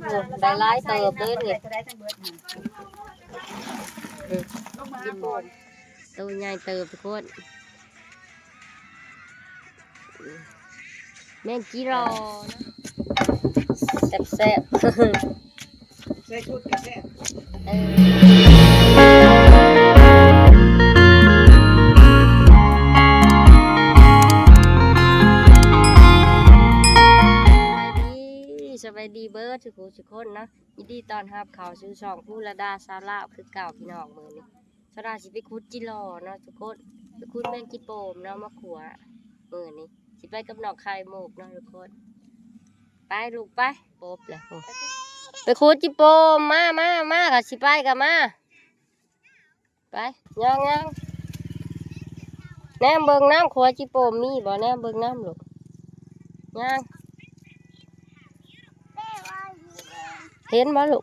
ໂອ້ ໄດ້ຫຼາຍເຕີບເລີຍນີ້ ອືມ ໂຕໃຫຍ່ເຕີບທຸກຄົນ ແມ່ງຈີລໍນະ ແຊບໆ ໃສ່ຊຸດກໍແຊບ ເອີ ສະບາຍດີ ສະບາຍດີເບິດທຸກຜູ້ທຸກຄົນເນາະ ຍິນດີຕ້ອນຮັບເຂົ້າສູ່ຊ່ອງພູລະດາຊາວລາວຄືເກົ່າ ພີ່ນ້ອງ ມື້ນີ້ ສາວດາຊິໄປຂຸດຈີລໍເນາະທຸກຄົນ ໄປຂຸດແມງຈີໂປມເນາະ ມາຂົ້ວມື້ນີ້ ຊິໄປກັບນ້ອງໄຂ່ມຸກເນາະທຸກຄົນ ໄປລູກໄປ ປົບແລ້ວ ໂອ້ ໄປຂຸດຈີໂປມ ມາ ມາ ມາ ກະຊິໄປກະມາ ໄປ ຍ່າງ ຍ່າງ ແນມເບິ່ງນຳ ຂົວຈີໂປມມີບໍ່ ແນມເບິ່ງນຳລູກ ຍ່າງ ເຫັນບໍ່ລູກ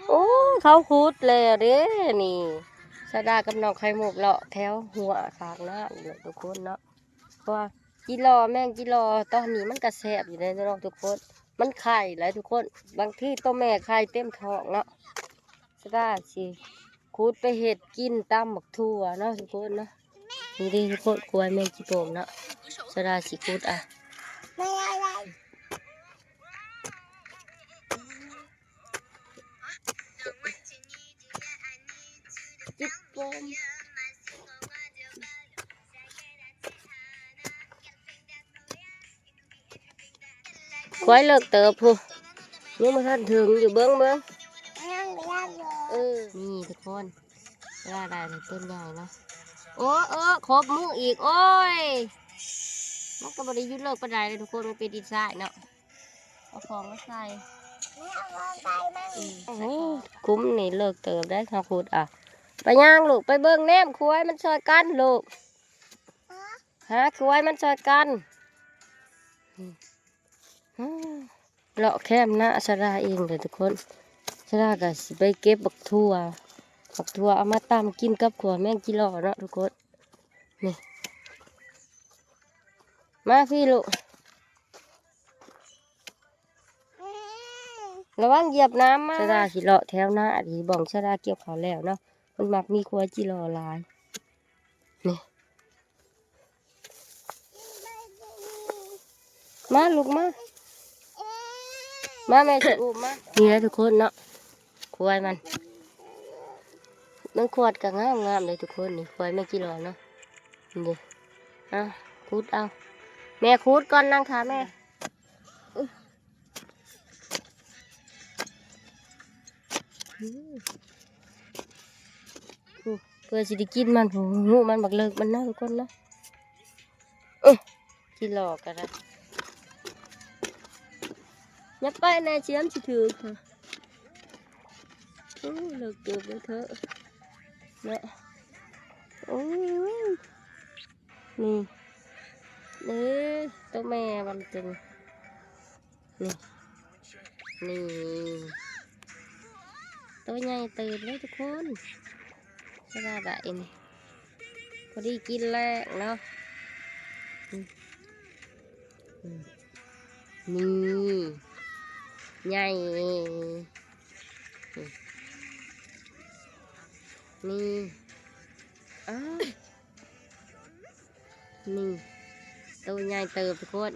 ໂອ້ ເຂົາຂຸດແລ້ວເດ້ນີ້ ສາວດາກັບນ້ອງໄຂ່ມຸກເລາະແຖວຮົ້ວຂ້າງນ້ຳເລີຍທຸກຄົນເນາະ ເພາະວ່າຈີລໍ ແມງຈີລໍຕອນນີ້ມັນກະແຊບຢູ່ເດ້ເນາະທຸກຄົນ ມັນໄຂ່ແຫຼະທຸກຄົນ ບາງທີໂຕແມ່ໄຂ່ເຕັມທ້ອງເນາະ ສາວດາຊິຂຸດໄປເຮັດກິນຕຳບັກຖົ່ວເນາະທຸກຄົນເນາະ ນີ້ເດ້ທຸກຄົນ ກົວແມງຈີໂປມເນາະ ສາວດາຊິຂຸດ ອ່ະ ຈີໂປມ ຄວາຍເລິກເຕີບພຸ້ນ ຍັງບໍ່ທັນເຖິງຢູ່ ເບິ່ງ ເບິ່ງ ຍັງບໍ່ທັນເຖິງ ເອີ ນີ້ທຸກຄົນ ວ່າໄດ້ເປັນໃຫຍ່ເນາະ ໂອ້ ເອີ ຄົບມືອີກ ໂອ້ຍ ມັນກໍບໍ່ໄດ້ຢູ່ເລິກປານໃດເດ້ທຸກຄົນ ມັນເປັນດິນຊາຍເນາະ ເອົາຂອງມາໃສ່ ອືມ ໂອ້ໂຫ ຄຸ້ມນີ້ເລິກເຕີບໄດ໋ ເຮົາຂຸດ ອ່ະ ໄປຍ່າງລູກ ໄປເບິ່ງແນມ ຄວາຍມັນຊ່ອຍກັນລູກ ຫາຄວາຍມັນຊ່ອຍກັນ ອືມ ເລາະແຄມນາສາວດາເອງເດີທຸກຄົນ ສາວດາກໍຊິໄປເກັບບັກຖົ່ວ ບັກຖົ່ວເອົາມາຕຳກິນກັບຂົ້ວແມງຈີລໍເນາະທຸກຄົນ ນີ້ ມາພີ້ລູກ ລະວັງຢຽບນ້ຳມາ ສາວດາຊິເລາະແຖວນາ ອັນນີ້ບ່ອນສາວດາກ່ຽວເຂົ້າແລ້ວເນາະ ມັນມັກມີຂົວຈີລໍຫຼາຍ ນີ້ ມາລູກມາ ມາແມ່ຊິອຸ້ມມາ ນີ້ແຫຼະທຸກຄົນເນາະ ຄວາຍມັນ ມັນຂວດກໍງາມໆເດ້ທຸກຄົນ ນີ້ຄວາຍແມ່ຈີລໍເນາະ ນີ້ ອ່ະ ຂຸດເອົາ ແມ່ຂຸດກ່ອນ ນັ່ງຖ້າແມ່ ອືມ ໂອ້ ເພື່ອຊິໄດ້ກິນມັນ ໂອ້ ຮູ້ມັນບັກເລິກມັນເນາະທຸກຄົນເນາະ ເອີ ຈີລໍກໍໄດ້ ຢ່າໄປແນ່ ສຽມຊິຖືກ ໂອ້ ເລິກເຕີບເລີຍເທາະເນາະ ໂອ້ຍ ນີ້ ເອີ ໂຕແມ່ມັນຕົວນີ້ ນີ້ ນີ້ ໂຕໃຫຍ່ເຕີບເລີຍທຸກຄົນ ສາວດາໄດ້ນີ້ ພໍດີກິນແລງເນາະ ອືມ ອືມ ນີ້ ໃຫຍ່ ນີ້ ນີ້ ອ້າວ ນີ້ ໂຕໃຫຍ່ເຕີບທຸກຄົນ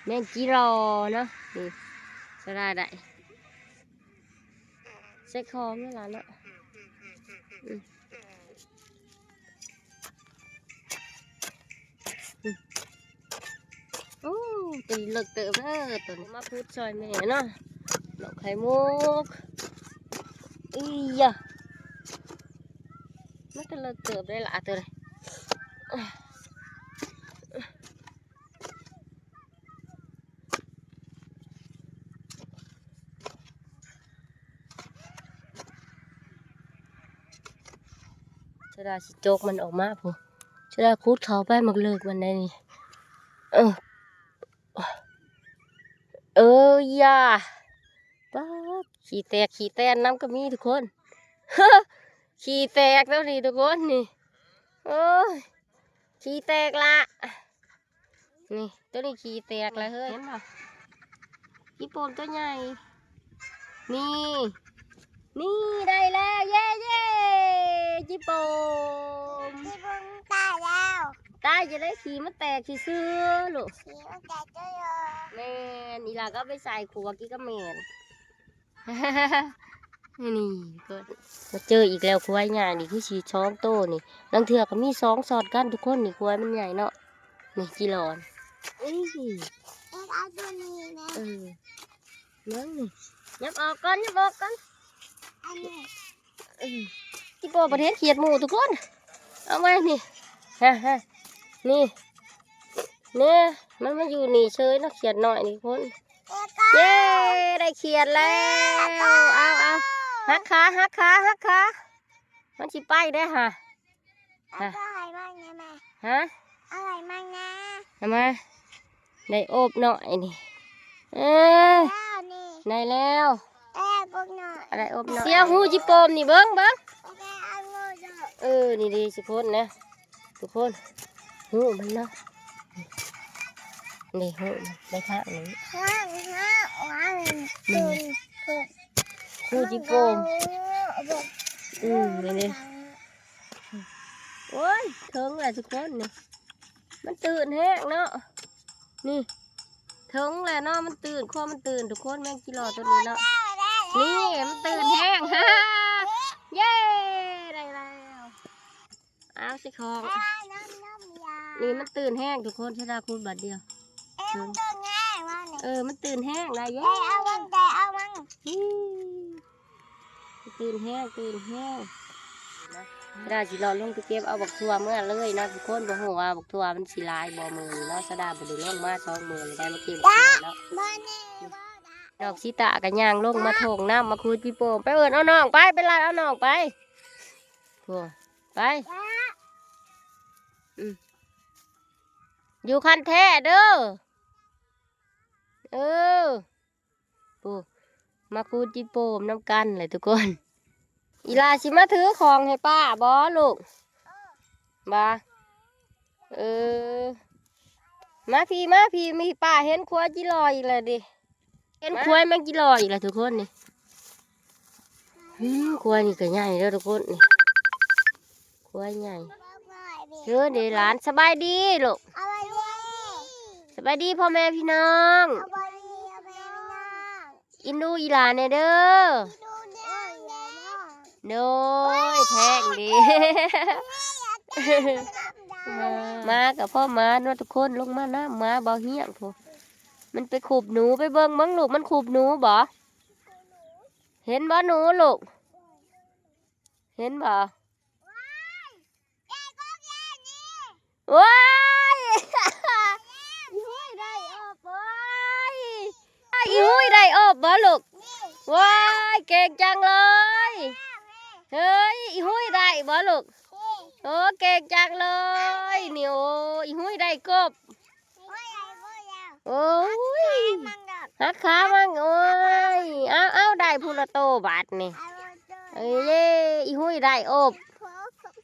ແມງຈີລໍເນາະ ນີ້ ສາວດາໄດ້ ໃສ່ຂອງນີ້ລະເນາະ ອືມ ອືມ ໂອ້ ຕົວນີ້ເລິກເຕີບເດີ ຕົວນີ້ມາຂຸດຊ່ອຍແມ່ເນາະ ນ້ອງໄຂ່ມຸກ ອີຍະ ມັນກໍເລິກເຕີບໄດ໋ລະ ຕົວນີ້ ສາວດາຊິຈົກມັນອອກມາພຸ້ນ ສາວດາຂຸດເຂົ້າໄປໝາກເລິກມັນໄດ໋ນີ້ ເອີ ເອີ ຢາ ປາດ ຂີ້ແຕກຂີ້ແຕນນຳກໍມີທຸກຄົນ ຂີ້ແຕກແລ້ວນີ້ທຸກຄົນນີ້ ໂອ້ຍ ຂີ້ແຕກລະ ນີ້ ໂຕນີ້ຂີ້ແຕກແລ້ວເຮີ້ຍ ເຫັນບໍ່? ຈີ່ໂປ່ມໂຕໃຫຍ່ ນີ້ ນີ້ໄດ້ແລ້ວ ເຢ້ ເຢ້ ຈີ່ໂປ່ມ ຈີ່ໂປ່ມຕາຍແລ້ວ ຕາຍຈະໄດ້ ຂີ້ມັນແຕກຊື່ໆ ລູກ ຂີ້ມັນແຕກຊື່ໆ ແມ່ນ ອີ່ຫຼ້າກໍເອົາໄປໃສ່ຂົວກິນກັບແມ່ ນີ້ ມາເຈີອີກແລ້ວ ຄວາຍຍ່າງນີ້ຄືຊິສອງໂຕນີ້ ລາງເທື່ອກໍມີສອງຊ້ອນກັນທຸກຄົນ ນີ້ຄວາຍມັນໃຫຍ່ເນາະ ນີ້ຈີ່ຫຼໍ່ ເອີຍ ເອີ ເອົາໂຕນີ້ນະ ເອີ ເບິ່ງນີ້ ຫຍັບອອກກ່ອນ ຫຍັບອອກກ່ອນ ອັນນີ້ ເອີ ຈີ່ໂປ່ມປະເທດຂຽດໝູ່ທຸກຄົນ ເອົາໄວ້ນີ້ ຮະ ຮະ ນີ້ ນີ້ ມັນມາຢູ່ນີ້ເຊີຍເນາະ ຂຽດນ້ອຍນີ້ທຸກຄົນ ເຢ້ ໄດ້ຂຽດແລ້ວ ເອົາ ເອົາ ຫັກຂາ ຫັກຂາ ຫັກຂາ ມັນຊິໄປເດ້ຫະ ເອົາໄປໃຫ້ມັນແດ່ແມ່ ຮະ ເອົາໄປໃຫ້ມັນແດ່ ເອົາມາ ໄດ້ອົບນ້ອຍນີ້ ເອີ ໄດ້ແລ້ວ ໄດ້ອົບນ້ອຍ ໄດ້ອົບນ້ອຍ ເສຍຫູຈີ່ໂປ່ມນີ້ ເບິ່ງ ເບິ່ງ ເອີ ນີ້ເດ້ທຸກຄົນນະ ທຸກຄົນ ຫູມັນເນາະ ນີ້ຫູມັນໄດ້ຂ້າງນີ້ ຂ້າງ ຂ້າງ ຫູຈີ່ໂປ່ມ ອືມ ນີ້ເດ້ ໂອ້ຍ ເຖິງແລ້ວທຸກຄົນນີ້ ມັນຕື່ນແຮງເນາະ ນີ້ ເຖິງແລ້ວເນາະ ມັນຕື່ນ ຄວາມມັນຕື່ນທຸກຄົນ ແມງຈີ່ຫຼໍ່ໂຕນີ້ເນາະ ນີ້ ມັນຕື່ນແຮງ ເຢ້ ໄດ້ແລ້ວ ອ້າວ ຊິຂອງ ອ້າວ ນ້ຳ ນ້ຳຢາ ນີ້ມັນຕື່ນແຮງທຸກຄົນ ຊະດາຄູດບາດດຽວ ເອີ ມັນຕື່ນແຮງວ່ານີ້ ເອີ ມັນຕື່ນແຮງນະ ເຢ້ ເອີ ເອົາມັນ ເອີ ເອົາມັນ ອືມ ຕື່ນແຮງ ຕື່ນແຮງ ຊະດາຊິເລາະລົງໄປເກັບເອົາບັກຖົ່ວເມືອເລີຍເນາະທຸກຄົນ ບໍ່ຮູ້ວ່າບັກຖົ່ວມັນຊິຫຼາຍບໍ່ມື້ນີ້ເນາະ ຊະດາບໍ່ໄດ້ລົງມາສອງມື້ແລ້ວ ໄດ້ມາເກັບບັກຖົ່ວເນາະ ດອກຊີຕາກໍຍ່າງລົງມາຖົງນ້ຳ ມາຂູດຈີ່ໂປ່ມ ໄປເອີ້ນເອົານ້ອງໄປ ໄປລັກເອົານ້ອງໄປ ໂອ້ ໄປ ອືມ ຢູ່ຄັນແທ້ເດີ ເອີ ໂອ້ ມາຂູດຈີ່ໂປ່ມນຳກັນແຫຼະທຸກຄົນ ອີ່ຫຼ້າຊິມາຖືຂອງໃຫ້ປ້າບໍ່ລູກ ບໍ່ ເອີ ມາພີ້ ມາພີ້ ມີປ້າເຫັນຄວາຍຈີ່ຫຼໍ່ອີກແລ້ວເດ້ ເຫັນຄວາຍມັນຈີ່ຫຼໍ່ອີກແລ້ວທຸກຄົນນີ້ ອືມ ຄວາຍນີ້ກໍໃຫຍ່ເດີທຸກຄົນນີ້ ຄວາຍໃຫຍ່ ເດີຫຼານ ສະບາຍດີລູກ ສະບາຍດີພໍ່ແມ່ພີ່ນ້ອງ ອີ່ໜູອີ່ຫຼ້າແດ່ເດີ ໂດຍ ແພງເດ້ ມາກັບພໍ່ມາເນາະທຸກຄົນ ລົງມານຳ ມາເບົາຮຽງພຸ້ນ ມັນໄປຂຸບໜູ ໄປເບິ່ງເບິ່ງລູກ ມັນຂຸບໜູບໍ່ ເຫັນບໍ່ໜູລູກ ເຫັນບໍ່ ໂອ້ຍ ອີ່ຫຸ້ຍໄດ້ອົບ ໂອ້ຍ ອີ່ຫຸ້ຍໄດ້ອົບບໍ່ລູກ ໂອ້ຍ ເກັ່ງຈັງເລີຍ ເຮີ້ຍ ອີ່ຫຸ້ຍໄດ້ບໍ່ລູກ ໂອ້ ເກັ່ງຈັງເລີຍ ນີ້ ໂອ້ ອີ່ຫຸ້ຍໄດ້ກົບ ໂອ້ຍ ຫັກຂາມັນ ໂອ້ຍ ເອົາ ເອົາ ໄດ້ພຸ້ນລະໂຕບາດນີ້ ເອີ ເຢ້ ອີ່ຫຸ້ຍໄດ້ອົບ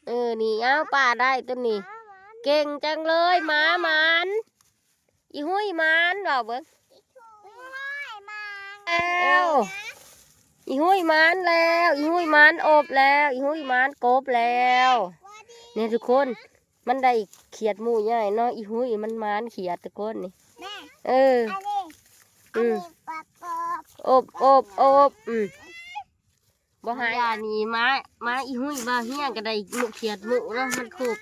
ເອີ ນີ້ ເອົາ ປ້າໄດ້ໂຕນີ້ ເກັ່ງຈັງເລີຍ ໝາໝານ ອີ່ຫຸ້ຍໝານ ເວົ້າເບິ່ງ ແລ້ວ ອີ່ຫຸ້ຍໝານແລ້ວ ອີ່ຫຸ້ຍໝານອົບແລ້ວ ອີ່ຫຸ້ຍໝານກົບແລ້ວ ນີ້ທຸກຄົນ ມັນໄດ້ຂຽດໝູ່ໃຫຍ່ເນາະ ອີ່ຫຸ້ຍມັນໝານຂຽດທຸກຄົນນີ້ ແມ່ ເອີ ອັນນີ້ ອືມ ອັນນີ້ປອບໆ ອົບ ອົບ ອົບ ອືມ ບໍ່ໃຫ້ ຢ່ານີ້ ໝາ ໝາອີ່ຫຸ້ຍບ່າວຮຽງກໍໄດ້ໝູ່ຂຽດໝູ່ເນາະ ມັນຄຸບ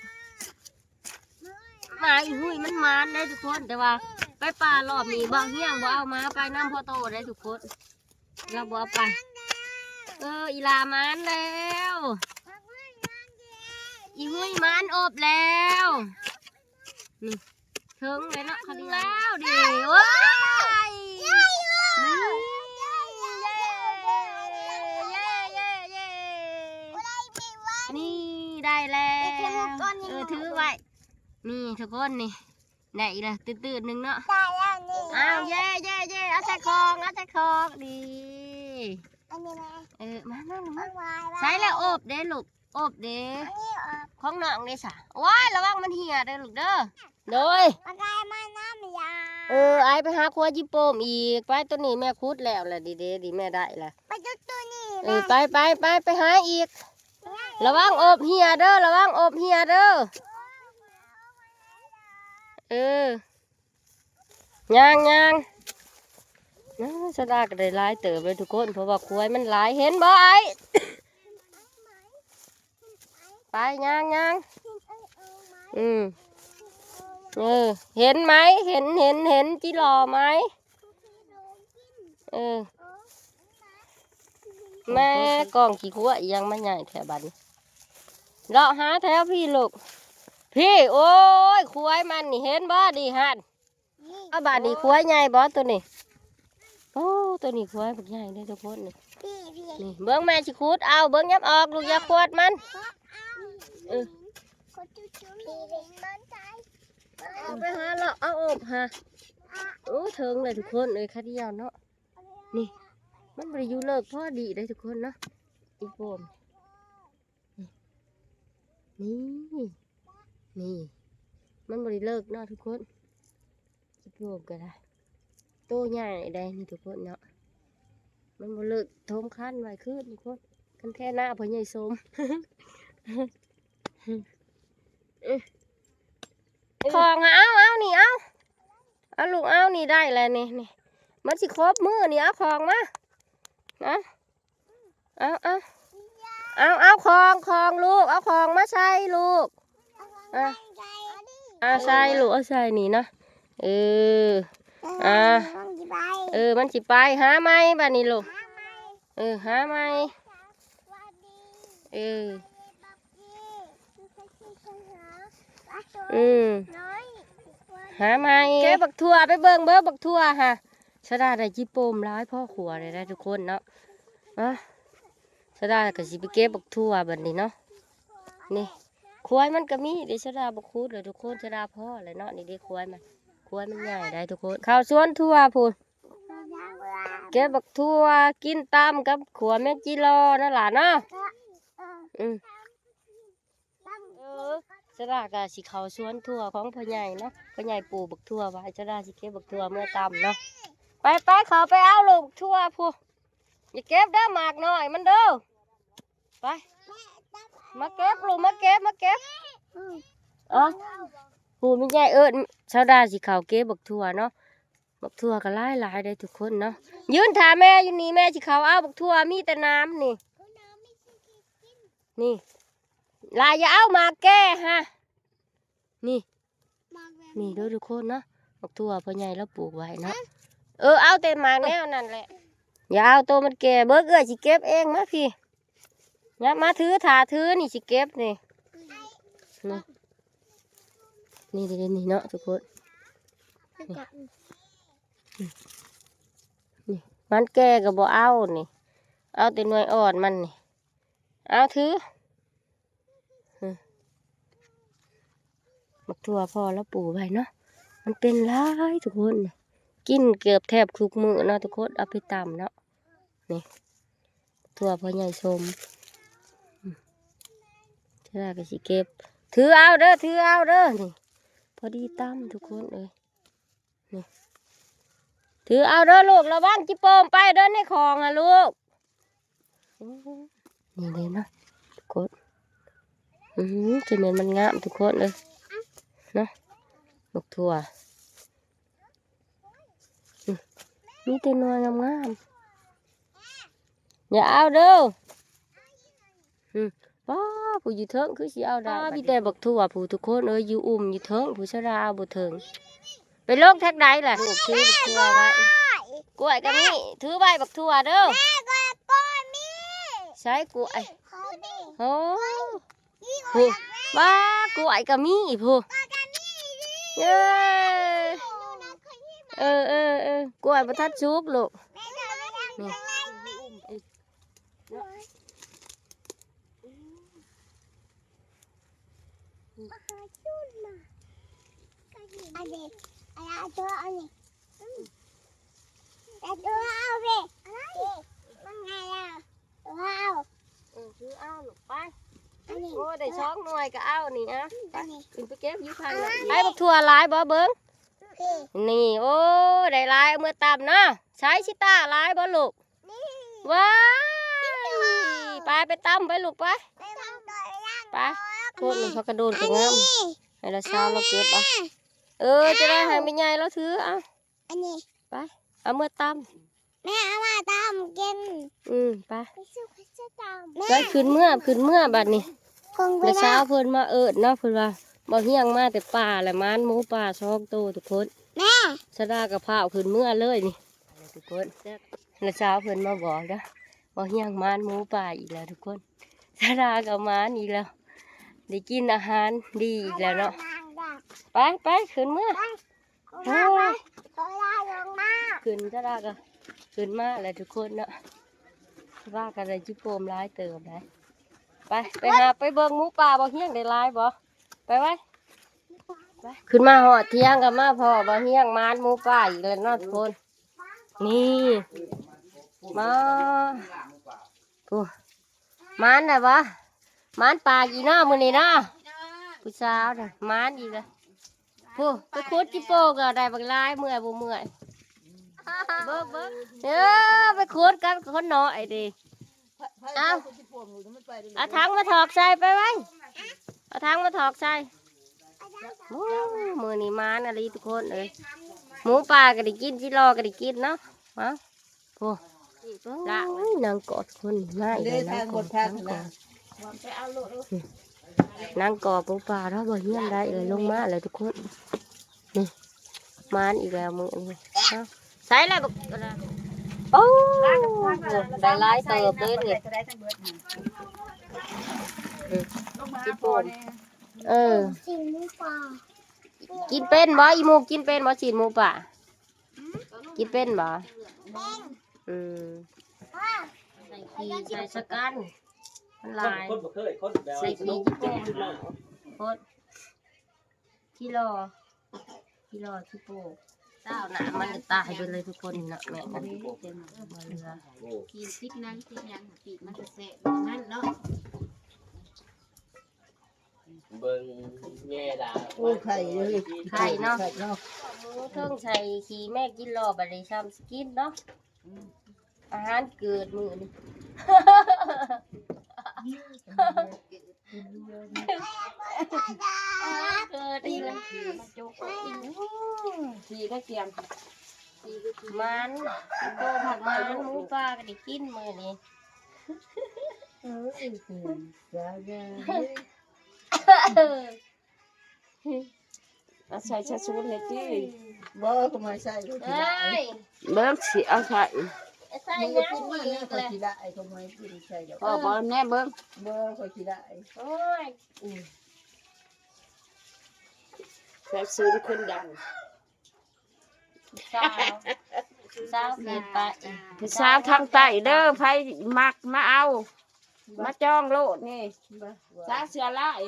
ໝາອີ່ຫຸ້ຍມັນໝານເດ້ທຸກຄົນ ແຕ່ວ່າໄປປ່າລອບນີ້ບ່າວຮຽງບໍ່ເອົາໝາໄປນຳພໍ່ໂຕເດ້ທຸກຄົນ ລາວບໍ່ເອົາໄປ ເອີ ອີ່ຫຼ້າໝານແລ້ວ ອີ່ຫຸ້ຍໝານອົບແລ້ວ ນີ້ ເຖິງແລ້ວເນາະ ເຖິງແລ້ວເດ້ ໂອ້ຍ ນີ້ ເຢ້ ເຢ້ ເຢ້ ເຢ້ ນີ້ ໄດ້ແລ້ວ ເອີ ຖືໄວ້ ນີ້ທຸກຄົນນີ້ ໄດ້ອີກແລ້ວ ຕື້ໆໜຶ່ງເນາະ ໄດ້ແລ້ວນີ້ ອ້າວ ເຢ້ ເຢ້ ເຢ້ ເອົາໃສ່ຂອງ ເອົາໃສ່ຂອງ ນີ້ ອັນນີ້ນະ ເອີ ມາ ມາ ມາ ໃສ່ແລ້ວ ອົບເດ້ລູກ ອົບເດ້ ອັນນີ້ອົບ ຂອງນ້ອງເດ້ສະ ໂອ້ຍ ລະວັງມັນເຫ່ຍເດີລູກເດີ ໂດຍ ມາໄດ້ມານຳຢາ ເອີ ອ້າຍໄປຫາຄວາຍຈິໂປມອີກ ໄປ ໂຕນີ້ແມ່ຂຸດແລ້ວລະ ດີເດ ດີ ແມ່ໄດ້ລະ ໄປຈຸດໂຕນີ້ ເອີ ໄປ ໄປ ໄປ ໄປຫາອີກ ລະວັງອົບເຫ່ຍເດີ ລະວັງອົບເຫ່ຍເດີ ເອີ ຍ່າງ ຍ່າງ ເອີ ສາວດາກໍໄດ້ຫຼາຍເຕີບເລີຍທຸກຄົນ ເພາະວ່າຄວາຍມັນຫຼາຍ ເຫັນບໍ່ອ້າຍ? ໄປ ຍ່າງ ຍ່າງ ອືມ ເອີ ເຫັນໄໝ? ເຫັນ ເຫັນ ເຫັນຈິລໍໄໝ? ເອີ ແມ່ ກອງຂີ້ຂົວອີ່ຫຍັງມາໃຫຍ່ແທ້ບັດນີ້ ເລາະຫາແຖວພີ້ລູກ ພີ້ ໂອ້ຍ ຄວາຍມັນນີ້ ເຫັນບໍ່ນີ້ຫັ້ນ? ນີ້ ເອົາ ບາດນີ້ຄວາຍໃຫຍ່ບໍ່ໂຕນີ້? ໂອ້ ໂຕນີ້ຄວາຍບັກໃຫຍ່ເດ້ທຸກຄົນນີ້ ພີ້ ພີ້ ນີ້ ເບິ່ງແມ່ຊິຂຸດເອົາ ເບິ່ງ ຫຍັບອອກລູກ ຢ່າຂວດມັນ ເອີ ເອົາໄປຫາເລາະເອົາອົບຫາ ໂອ້ ເຖິງເລີຍທຸກຄົນເອີຍ ຂາດດຽວເນາະ ນີ້ ມັນບໍ່ໄດ້ຢູ່ເລິກ ພໍດີເດ້ທຸກຄົນເນາະ ອີໂປມ ນີ້ ນີ້ ມັນບໍ່ໄດ້ເລິກເນາະທຸກຄົນ ຄິດໂບກກໍໄດ້ ໂຕໃຫຍ່ໄດ໋ນີ້ທຸກຄົນເນາະ ມັນບໍ່ເລິກ ຖົມຄັນໄວ້ຄືນທຸກຄົນ ຄັນແທ້ໜ້າພໍ່ໃຫຍ່ສົມ ເອີ ຂອງ ເອົາ ເອົານີ້ ເອົາ ເອົາລູກ ເອົານີ້ໄດ້ແລ້ວນີ້ ນີ້ ມັນຊິຄົບມື້ນີ້ ເອົາຂອງມາ ເອົາ ເອົາ ເອົາ ເອົາ ເອົາຂອງ ຂອງລູກ ເອົາຂອງມາໃສ່ລູກ ເອົາ ເອົາໃສ່ລູກ ເອົາໃສ່ນີ້ນະ ເອີ ອ່າ ເອີ ມັນຊິໄປຫາໃໝ່ບາດນີ້ລູກ ເອີ ຫາໃໝ່ ເອີ ອືມ ຫາໃໝ່ ເກັບບັກຖົ່ວ ໄປເບິ່ງເບິ່ງບັກຖົ່ວຫາ ສາວດາໄດ້ຈິໂປມຫຼາຍພໍຂົວເລີຍນະທຸກຄົນເນາະ ອາ ສາວດາກໍຊິໄປເກັບບັກຖົ່ວບັດນີ້ເນາະ ນີ້ ຄວາຍມັນກໍມີເດ້ ສາວດາບໍ່ຂຸດແລ້ວທຸກຄົນ ສາວດາພໍແລ້ວເນາະ ນີ້ເດ້ຄວາຍມັນ ຄວາຍມັນໃຫຍ່ໄດ໋ທຸກຄົນ ເຂົ້າສວນຖົ່ວພຸ້ນ ເກັບບັກຖົ່ວ ກິນຕຳກັບຂົ້ວແມງຈີ່ລໍ່ເນາະຫຼານເນາະ ອືມ ເອີ ສາວດາກໍຊິເຂົ້າສວນຖົ່ວຂອງພໍ່ໃຫຍ່ເນາະ ພໍ່ໃຫຍ່ປູກບັກຖົ່ວໄວ້ ສາວດາຊິເກັບບັກຖົ່ວເມືອຕຳເນາະ ໄປ ໄປ ເຂົ້າໄປເອົາລູກຖົ່ວພຸ້ນ ຢ່າເກັບເດີ ໝາກນ້ອຍມັນເດີ ໄປ ມາເກັບລູກ ມາເກັບ ມາເກັບ ອືມ ເອົາ ຜູ້ມີໃຫຍ່ເອີ້ນ ສາວດາຊິເຂົ້າເກັບບັກຖົ່ວເນາະ ບັກຖົ່ວກໍຫຼາຍໆເດ້ທຸກຄົນເນາະ ຢືນຖ້າແມ່ຢູ່ນີ້ ແມ່ຊິເຂົ້າເອົາບັກຖົ່ວ ມີແຕ່ໜາມນີ້ ນີ້ ຫຼາຍ ຢ່າເອົາໝາກແກ່ຫາ ນີ້ ນີ້ເດີທຸກຄົນເນາະ ບັກຖົ່ວພໍ່ໃຫຍ່ລາວປູກໄວ້ເນາະ ເອີ ເອົາແຕ່ໝາກແນວນັ້ນແຫຼະ ຢ່າເອົາໂຕມັນແກ່ ເບິ່ງ ເອື້ອຍຊິເກັບເອງ ມາພີ້ ຫຍັບມາ ຖື ຖ້າຖື ນີ້ຊິເກັບນີ້ ນີ້ ນີ້ເດ້ ນີ້ເນາະທຸກຄົນ ນີ້ ນີ້ ມັນແກ່ກໍບໍ່ເອົານີ້ ເອົາແຕ່ໜ່ວຍອ່ອນມັນນີ້ ເອົາຖື ອືມ ບັກຖົ່ວພໍ່ລາວປູກໄວ້ເນາະ ມັນເປັນຫຼາຍທຸກຄົນ ກິນເກືອບແທບທຸກມື້ເນາະທຸກຄົນ ເອົາໄປຕຳເນາະ ນີ້ ຖົ່ວພໍ່ໃຫຍ່ຊົມ ອືມ ເທື່ອກໍຊິເກັບ ຖືເອົາເດີ ຖືເອົາເດີ ນີ້ ພໍດີຕຳທຸກຄົນເອີຍ ນີ້ ຖືເອົາເດີລູກ ລະວັງຈິໂປມໄປເດີໃນຂອງຫັ້ນລູກ ໂອ້ ນີ້ເດ້ເນາະທຸກຄົນ ອືມ ຈະແມ່ນມັນງາມທຸກຄົນເອີຍ ເນາະ ບັກຖົ່ວ ອືມ ມີແຕ່ໜ່ວຍງາມໆ ຢ່າເອົາເດີ ອືມ ປ້າ ຜູ້ຢູ່ເທິງຄືຊິເອົາໄດ້ ມີແຕ່ບັກຖົ່ວຜູ້ທຸກຄົນເອີຍ ຢູ່ອຸ່ມຢູ່ເທິງ ຜູ້ສາວດາເອົາບໍ່ເຖິງ ໄປລົງທາງໃດລະ ຖືບັກຖົ່ວໄວ້ ກ້ວຍກໍມີ ຖືໄວ້ບັກຖົ່ວເດີ ໃສກ້ວຍ ໂອ້ ພຸ້ນ ວ້າ ກ້ວຍກໍມີພຸ້ນ ເອີ ເອີ ເອີ ເອີ ກ້ວຍບໍ່ທັນສຸກລູກ ນີ້ ອັນນີ້ ອັນນີ້ ອັນນີ້ ເອົາເວ ມັນງ່າຍແລ້ວ ເອົາ ເອີ ຖືເອົາລູກໄປ ໂອ້ ໄດ້ສອງໜ່ວຍກໍເອົານີ້ ອະ ໄປ ຂຶ້ນໄປເກັບຢູ່ທາງນັ້ນ. ໄອ້ບັກຖົ່ວຫຼາຍບໍ່ ເບິ່ງ ນີ້ ໂອ້ ໄດ້ຫຼາຍ ເອົາເມືອຕຳເນາະ. ໃສ່ຊິຕາຫຼາຍບໍ່ລູກ? ວ້າຍ ໄປ ໄປຕຳໄປລູກ ໄປ ໄປ. ໂພດມັນ ຜັກກະໂດນກໍງາມ ໃຫ້ລະຊາວລາວເກັບເອົາ. ເອີ ຈະໄດ້ໃຫ້ແມ່ໃຫຍ່ລາວຖືເອົາ ອັນນີ້ ໄປ ເອົາເມືອຕຳ ແມ່ ເອົາມາຕຳກິນ. ອືມ ໄປ ໄປ ຂຶ້ນເມືອ ຂຶ້ນເມືອບັດນີ້. ລະຊາວເພິ່ນມາເອີ້ນເນາະ ເພິ່ນວ່າ ບໍ່ຮຽງມາແຕ່ປ່າ ແລະ ມານໝູປ່າສອງໂຕທຸກຄົນ. ແມ່ ສະດາກໍພ້າວຂຶ້ນເມືອເລີຍນີ້ທຸກຄົນ. ລະຊາວເພິ່ນມາບອກເດີ ບໍ່ຮຽງມານໝູປ່າອີກແລ້ວທຸກຄົນ. ສະດາກໍມານອີກແລ້ວ ໄດ້ກິນອາຫານດີອີກແລ້ວເນາະ. ໄປ ໄປ ຂຶ້ນເມືອ. ໂອ້ຍ ຂຶ້ນ ສະດາກໍຂຶ້ນມາແລ້ວທຸກຄົນເນາະ. ສະດາກໍໄດ້ຈິໂປມຫຼາຍເຕີບໄດ໋. ໄປ ໄປຫາໄປເບິ່ງໝູປ່າ ບໍ່ຮຽງໄດ້ຫຼາຍບໍ່? ໄປໄວ້ ໄປ. ຂຶ້ນມາຮອດຖຽງກໍມາພໍ້ບໍ່ຮຽງມານໝູປ່າອີກແລ້ວເນາະທຸກຄົນ. ນີ້ ມາ ໂອ້ ມານນະບໍ່? ມານປາກອີກເນາະມື້ນີ້ເນາະ ຜູ້ສາວນະ ມານອີກລະ. ຜູ້ ໄປຂຸດຈິໂປກໍໄດ້ບັກຫຼາຍ ເມື່ອຍບໍ່ເມື່ອຍ? ເບິ່ງ ເບິ່ງ ເອີ ໄປຂຸດກັບຄົນນ້ອຍເດ້. ເອົາ ເອົາຖັງມາຖອກໃສ່ໄປໄວ້ ເອົາຖັງມາຖອກໃສ່. ໂອ້ ມື້ນີ້ມານອີ່ຫຼີທຸກຄົນເອີຍ ໝູປ່າກໍໄດ້ກິນ ຈິລໍກໍໄດ້ກິນເນາະ. ເອົາ ໂອ້ ລະ ໂອ້ຍ ນາງກອກທຸກຄົນ ມາອີກແລ້ວ ນາງກອກ ນາງກອກ ນາງກອກໝູປ່າເນາະ ບໍ່ຮຽງໄດ້ເອີຍ ລົງມາແລ້ວທຸກຄົນ. ນີ້ ມານອີກແລ້ວມື້ນີ້. ເອົ້າ ໃສ່ແລ້ວບັກ ໂອ້ ໄດ້ຫຼາຍເຕີບເດ້ນີ້. ອືມ ຊິໂປມ ເອີ ຊິນໝູປ່າ ກິນເປັນບໍ່? ອີ່ໝູກິນເປັນບໍ່ ຊິນໝູປ່າ? ກິນເປັນບໍ່? ອືມ ໃສ່ຂີ້ ໃສ່ສະກັນ ມັນຫຼາຍ ຄົນບໍ່ເຄີຍ ຄົນແບບ ໃສ່ຂີ້ຈິໂປມ ຄົນ ຂີ້ລໍ ຂີ້ລໍຂີ້ໂປ ເຈົ້າໜ້າມັນກໍຕາຍເບິດເລີຍທຸກຄົນເນາະ. ແມ່ນ ກິນຕິດໜັງຕິດຫຍັງ ປີກມັນກໍແຊບນັ້ນເນາະ. ເບິ່ງແມ່ດາ ໂອ້ ໄຂ່ເລີຍ ໄຂ່ເນາະ ໄຂ່ເນາະ. ເທິງໃສ່ຂີ້ແມ່ກິນລໍ ບັດນີ້ຊ້ຳຊິກິນເນາະ. ອາຫານເກີດມື້ນີ້ ເກີດອີກແລ້ວ ຂີ້ກໍກຽມ ໝານ ໂຕໝາກໝານ ໝູປ່າກໍໄດ້ກິນມື້ນີ້. ເອີຍ ສາວຍາ ເອີ ເອົາໃສ່ຊະຊູນນີ້ຕິ. ບໍ່ ກໍມາໃສ່ ເອີຍ ເບິ່ງຊິເອົາໃສ່ ໃສ່ຫຍັງອີກແຫຼະ ຂ້ອຍຊິລະ ຂ້ອຍບໍ່ໃຫ້ກິນໃສ່ດອກ. ພໍບໍ່ແນ່ເບິ່ງ ບໍ່ ຂ້ອຍຊິລະ. ໂອ້ຍ ອືມ ຊະຊູນຄົນດັງ ສາວ ສາວເກີນໄປ ຜູ້ສາວທາງໃຕ້ເດີ ໃຜມັກມາເອົາ ມາຈອງໂລດນີ້. ສາວເສືອລາຍ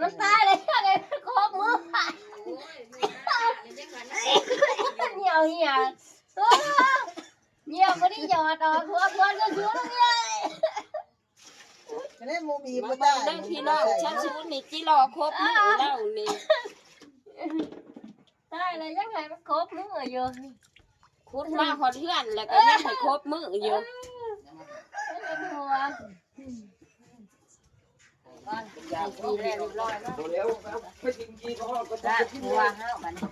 ມັນຕາຍແລ້ວ ໄດ້ຄອບມື ໜຽວເຫຍ ໜຽວບໍ່ໄດ້ຫຍອດອອກ ຫົວຄວັນກໍຢູ່ນຳເມຍ. ກະໄດ້ໝູມີ ມາເບິ່ງເດີພີ່ນ້ອງ ຊະຊູນນີ້ຈິລໍຄົບມື້ແລ້ວນີ້ ຕາຍແລ້ວ ຍັງໃຫ້ມັນຄົບມື້ຢູ່ ຂຸດມາຮອດເຮືອນແລ້ວກໍຍັງໃຫ້ຄົບມື້ຢູ່. ເອີ ເປັນຫ່ວງ ກ່ອນ ໃຫ້ກິນແລ້ວຮຽບຮ້ອຍເນາະ ລາກຫົວເຮົາບັດນີ້.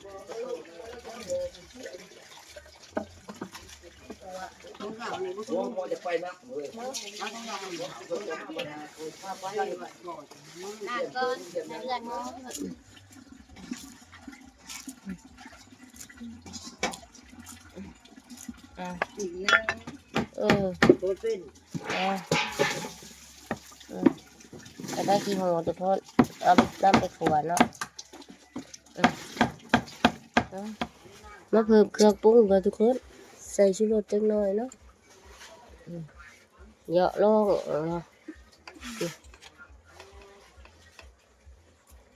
ນາງກ່ອນ ໃຫ້ເລື່ອນໝໍ ອ່າ ອີກແລ້ວ ເອີ ບໍ່ເປັນ ອ່າ ເອີ ກໍໄດ້ຂີ້ຫູທຸກຄົນ ເອົານຳໄປຂົ້ວເນາະ. ເອີ ເອົາ ມາເພີ່ມເຄື່ອງປຸງກ່ອນທຸກຄົນ ໃສ່ຊູລົດຈັກໜ້ອຍເນາະ ເຍາະລອງເນາະ.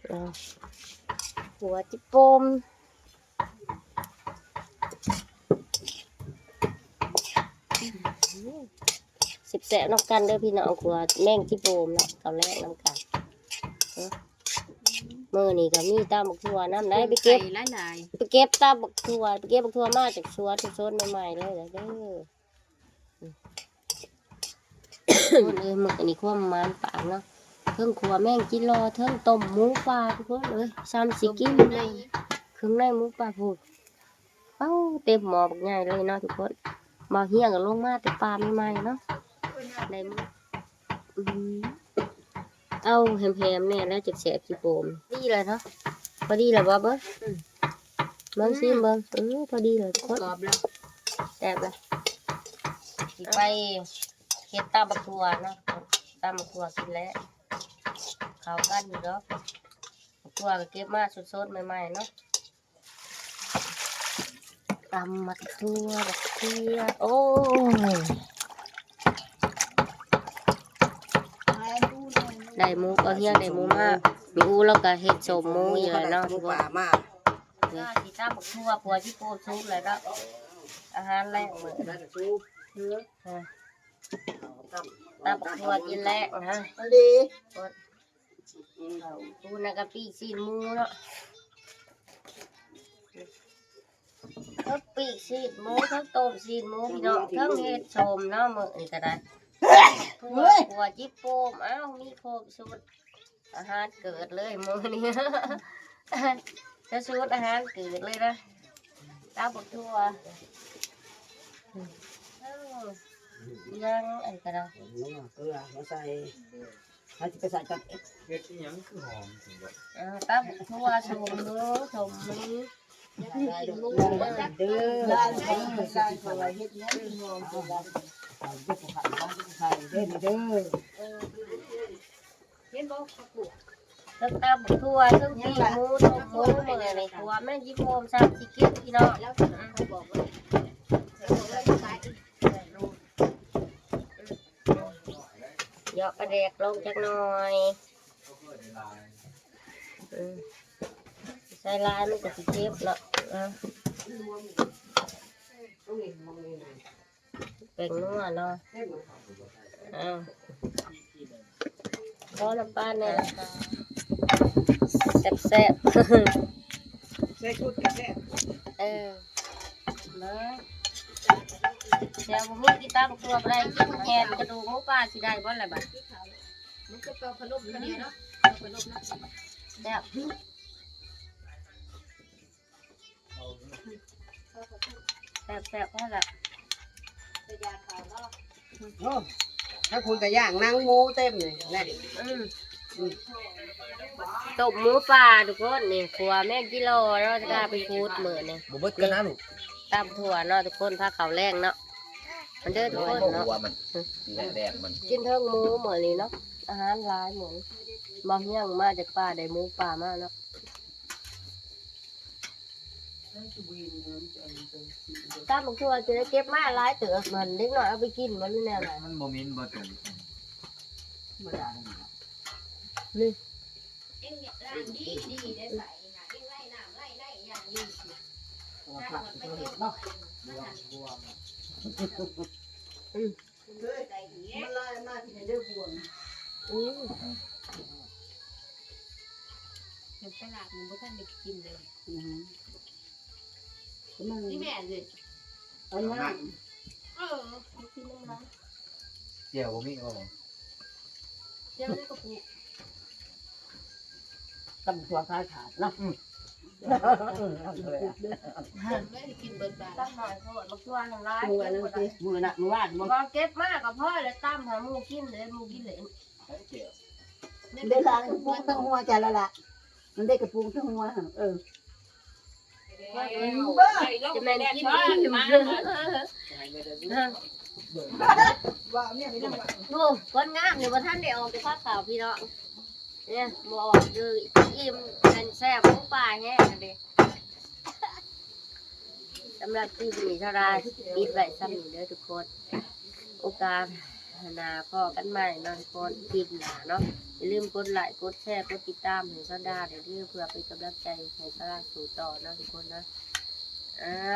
ເອົາ ຂົ້ວຈິໂປ່ມ ແຊບໆ ນຳກັນເດີພີ່ນ້ອງ ຂົ້ວແມງຈິໂປ່ມເນາະ ເຂົ້າແລງນຳກັນ. ເອີ ມື້ນີ້ກໍມີຕຳບັກຖົ່ວນຳໄດ໋ ໄປເກັບ ໄປເກັບຕຳບັກຖົ່ວ ໄປເກັບບັກຖົ່ວມາຈາກສວນສົດໆ ໃໝ່ໆ ເລີຍເດີ. ທຸກຄົນເອີຍ ມື້ນີ້ຄວາມໝານປາກເນາະ ເທິງຂົ້ວແມງຈິລໍ ເທິງຕົ້ມໝູປ່າ ທຸກຄົນເອີຍ ຊ່ຳຊິກິນເລີຍ ເຄື່ອງໃນໝູປ່າພຸ້ນ ເອົ້າ ເຕັມໝໍ້ບັກໃຫຍ່ເລີຍເນາະທຸກຄົນ. ບ່າວຮຽງກໍລົງມາແຕ່ປ່າໃໝ່ໆ ເນາະ ໄດ້ໝູ ອືມ ເອົາແຮມໆ ແດ່ແລ້ວ ຈັກແຊບຊິໂປມ ດີແລ້ວເນາະ ພໍດີແລ້ວບໍ່ ເບິ່ງ ອືມ ເບິ່ງ ອືມ ຊີມເບິ່ງ ເອີ ພໍດີແລ້ວທຸກຄົນ ກອບແລ້ວ ແຊບແລ້ວ ຊິໄປເຮັດຕຳບັກຖົ່ວເນາະ ຕຳບັກຖົ່ວກິນແລ້ວ ເຂົ້າກັນຢູ່ດອກ ບັກຖົ່ວກໍເກັບມາສົດໆ ໃໝ່ໆ ເນາະ. ຕຳໝາກຖົ່ວ ບັກເຂືອ ໂອ້ຍ ໄດ້ໝູ ເອົາຮຽງໄດ້ໝູມາ ມີອູ່ລາວກໍເຮັດສົ້ມໝູຢູ່ແລ້ວເນາະ ໝູປ່າມາ ຊິຕຳບັກຖົ່ວ ຂົວຊິໂປມສຸກແລ້ວເນາະ ອາຫານແລງມື້ນີ້ ຕຳບັກຖົ່ວກິນແລງນະ ອັນດີ ປູນນະກະປີ້ຊີ້ນໝູເນາະ ທັງປີ້ຊີ້ນໝູ ທັງຕົ້ມຊີ້ນໝູ ພີ່ນ້ອງ ທັງເຮັດສົ້ມເນາະ ມື້ນີ້ກໍໄດ້ ໂອ້ຍ ຂົວຈິໂປ່ມ ອ້າວ ມີຄົບຊຸດອາຫານເກີດເລີຍມື້ນີ້ ເຈົ້າ ຊຸດອາຫານເກີດເລີຍນະ ຕຳບັກຖົ່ວ ເອີ ຍັງອັນກະດາ ເກືອມາໃສ່ ເຮົາຊິໄປໃສ່ກັບ ເຮັດອີ່ຫຍັງຄືຫອມຈັ່ງຊັ້ນ ເອີ ຕຳຖົ່ວ ສົ້ມໝູ ສົ້ມໝູ ເດີ ເຮັດຫຍັງຄືຫອມຈັ່ງຊັ້ນ ເອົາເກັບໄວ້ໃສ່ເດີ ເດີ ເຫັນບໍ່ ເທິງຕຳຖົ່ວ ເທິງປີ້ງໝູ ຕົ້ມໝູ ມື້ນີ້ ຂົວແມງຈີໂປ່ມ ຊ່ຳຊິກິນ ພີ່ນ້ອງ ເຍາະປາແດກລົງຈັກໜ່ອຍ ເອີ ໃສ່ຫຼາຍມັນກໍຊິເຈັບເນາະ ເອີ ແປ້ງນົວເນາະ ເອົາ ຂໍນ້ຳປາແດ່ ແຊບໆ ໃສ່ຊຸດກໍແຊບ ເອີ ມາ ແຕ່ບໍ່ມີກິນຕຳທົ່ວບໍ່ໄດ້ ກິນແຮມກະດູກໝູປ່າຊິໄດ້ບໍ່ລະບາດ ມັນກໍເປົ່າພັດລົມຢູ່ນີ້ເນາະ ເປົ່າພັດລົມເນາະ ແຊບ ແຊບໆ ພໍລະ ໂອ້ ທາງພຸ້ນກະຍ່າງໜັງໝູເຕັມນີ້ແຫຼະ ອືມ ອືມ ຕົ້ມໝູປ່າທຸກຄົນ ນີ້ ຂົ້ວແມງຈີລໍເນາະ ຈະພາໄປຂູດມື້ນີ້ ບໍ່ເບິດກັນນະລູກ ຕຳຖົ່ວເນາະທຸກຄົນ ພາເຂົ້າແລງເນາະ ມາເດີທຸກຄົນເນາະ ກິນເທິງໝູມື້ນີ້ເນາະ ອາຫານຫຼາຍມື້ນີ້ ບ່າວຮຽງມາຈາກປ່າ ໄດ້ໝູປ່າມາເນາະ. ຕຳບັກຖົ່ວຈະໄດ້ເກັບມາຫຼາຍເຕີບ ມັນເດັກນ້ອຍເອົາໄປກິນບໍ່ ຫຼືແນວໃດ ມັນບໍ່ເໝັນບໍ່ຕົງ ບໍ່ໄດ້ ນີ້ ອືມ ມັນລອຍມາທີ່ໃນເດີບວງ ອືມ ເຫັນຕະຫຼາດມັນບໍ່ທັນໄດ້ກິນເລີຍ ອືມ ນີ້ແມ່ນເລີຍ ອັນນັ້ນ ເອີ ໄປກິນນຳລາວ ແຈ່ວບໍ່ມີບໍ່ ແຈ່ວໃນກະປຸກ ຕຳຖົ່ວຂາຍຂາດເນາະ ອືມ ເອີ ເອີ ກິນເບິດບາດ ຕຳໜ້ອຍໂພດ ບັກຖົ່ວນັ້ນຫຼາຍ ມື້ນັ້ນຕິ ມື້ນະ ມື້ວານບໍ່ ບໍ່ເກັບມາກໍພໍແລ້ວ ຕຳໃຫ້ໝູກິນເລີຍ ໝູກິນເລີຍ ເວລາປຸງທັງຫົວໃຈລະລະ ມັນໄດ້ກະປຸງທັງຫົວ ເອີ ຈະແມ່ນກິນອີ່ມ ໂອ້ ຄົນງາມນີ້ບໍ່ທັນໄດ້ອອກແຕ່ພາຂາວພີ່ນ້ອງ ເອີ ບໍ່ອອກເລີຍ ອີ່ມ ແມ່ນແຊບ ໝູປ່າແຮງເດ້. ສຳລັບຄລິບນີ້ ສາວດາປິດໄວ້ສ່ຳນີ້ເດີທຸກຄົນ ໂອກາດໜ້າພໍ້ກັນໃໝ່ເນາະທຸກຄົນ ຄລິບໜ້າເນາະ ຊິ ຢ່າລືມກົດໄລ ກົດແຊ ກົດຕິດຕາມໃຫ້ສາວດາແດ່ເດີ ເພື່ອເປັນກຳລັງໃຈໃຫ້ສາວດາສູ້ຕໍ່ເນາະທຸກຄົນເນາະ. ອ່າ